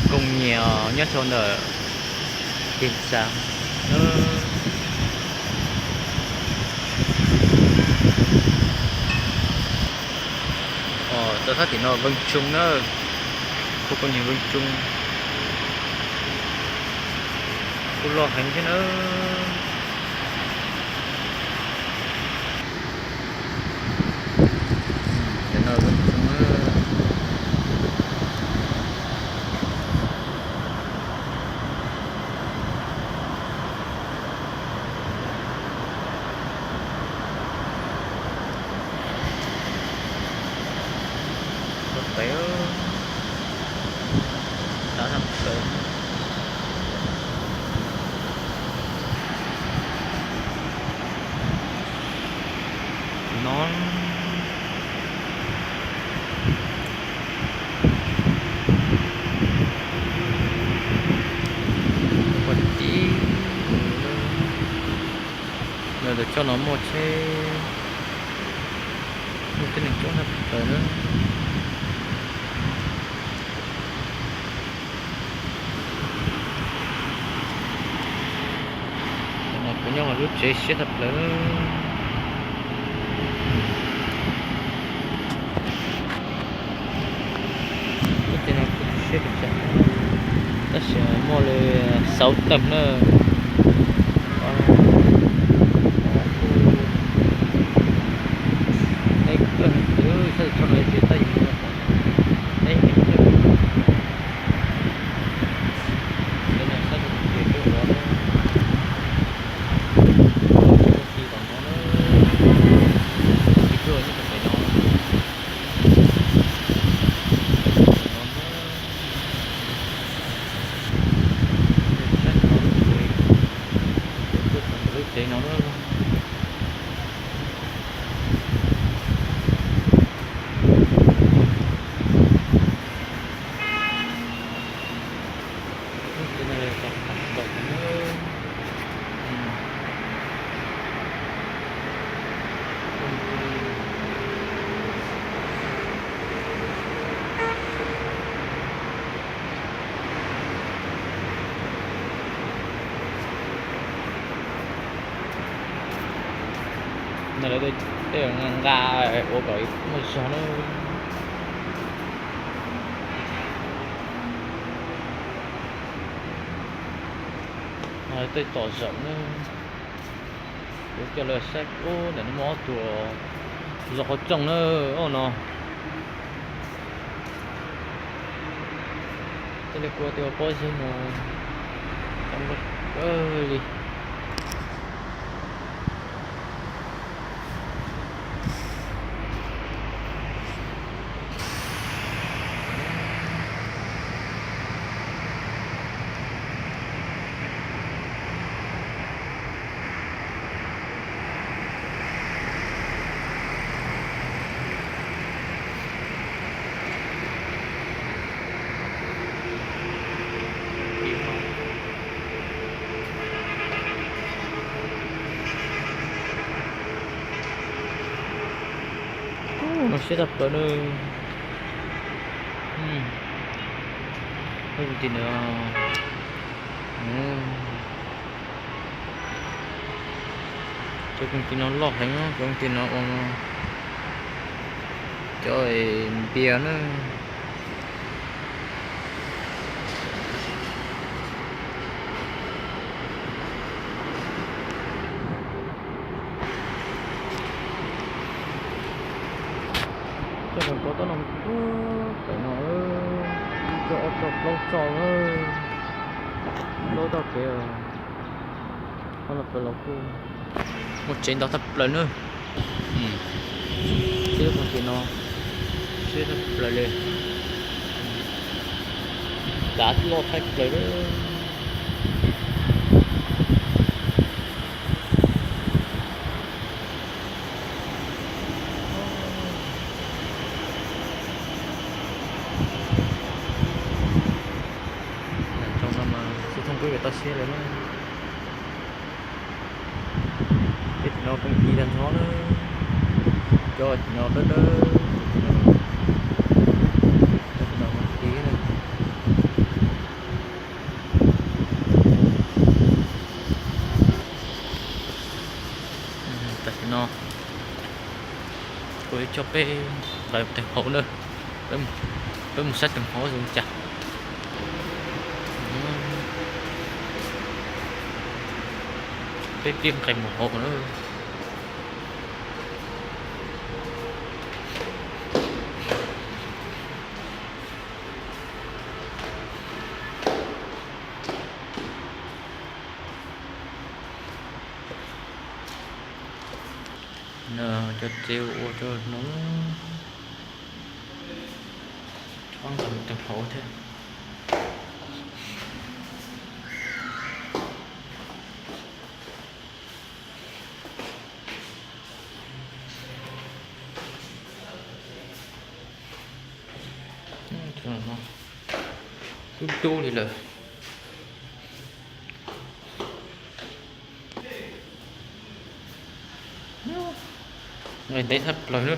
Koom nyiam nyob rau ntawm Vias Cas na. Os, rau sab tim no Veej Tsoo na, khu koom nyiam Veej Tsoo, kuj loj heev thiab na. Cov no Veej Tsoo na. Pem, pem no. Ua tib, lawv coj los muag tsheb, muaj tib neeg coob tshaj plaws na. Cov no kuv nyob hauv lub tsev siab tshaj plaws. Lub tsev no kuj siab kawg nkaus, tab sis muaj li sáu tầng na. Deb kawg, saib txog no tsis tab yus, deb heev thiab. Cov no saib tus kwv tuaj ov na, ua si tom no na, ib tug nyob rau pem no, tom no na, saib tom lub tsev, lub tsev no na. Lawv tej nqa ua kom muaj zog na. Tej tom zaum na, kuv coj lawv saib ub ntawm no muaj ob tug zov qhov rooj na, ob no. Tej li kuv tias pob zeb no zoo nkauj kawg li. Ub, no siab tshaj plaws na. Ub, tim no, cov koom tim no loj heev, cov koom tim no ua cov npias na. Coj kawm ntawv tab no, pem no, ib txoj ob txoj plaub txoj na, plaub txoj kev, qhov no pem los kuj muaj tsev ntau tshaj plaws na. Siab lub koom tim no, siab tshaj plaws li, dav loj tshaj plaws li. Nram zoov no mas xub thooj peb yuav toj siab lawm na. Peb tim no koom ti tag nrho na, cov tim no dawb dawb, cov tim no koom ti na. Tam sim no kuv yuav coj peb nqes teem hauv na, peb mus saib teem hauv zoo li cas. Peb pib nqes mus hauv na. Cov tsev ua rau no, tsob nqes mus teem hauv thiab. Dub dub li lawm. Nqes ntev tshaj plaws na,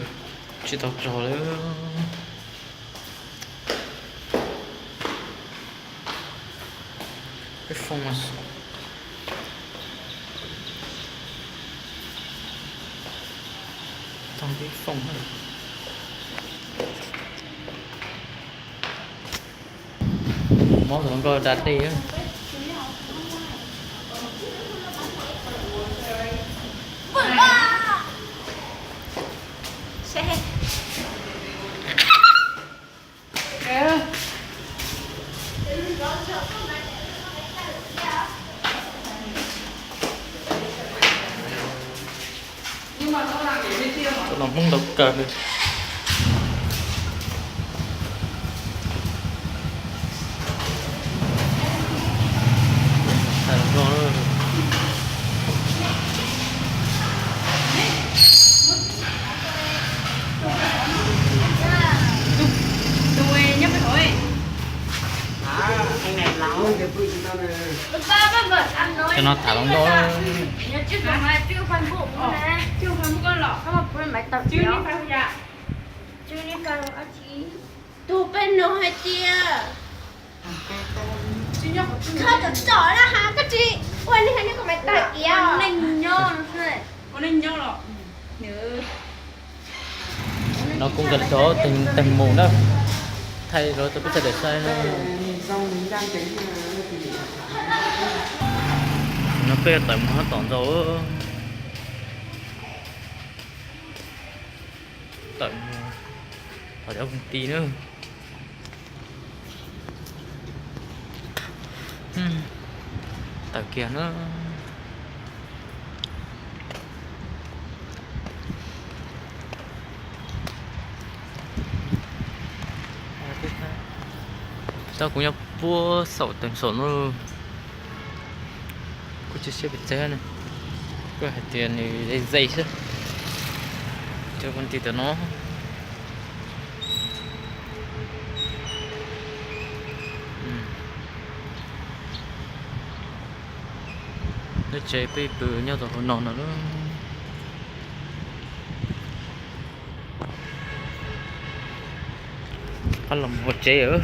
tsis tau txog li. Peb foob mas, tau peb foob na. Mob tus hluas nkauj da dej. Cov no Hmoob ntau kawg li. Cov no tham los ntau. Tus peb no hais tias koj tsom tsom na has koj tsis ua li hais li koj mas tawm kiag. No kuv nkag rau teem mus na, thaij rau rau peb sawv daws saib na. No peb tawm mus hauv tom ntxaus, tawm mus tom cov koom ti na. Tawm kiag na. Tau kuv nyob puag saum teem saum no. Kuj tsis siab pes tsawg ne, kuj hais tias nws ze ze xwb. Cov koom ti tom no. Lub tsev peb pw nyob rau hauv no no. Qab los mus hauv tsev lawm.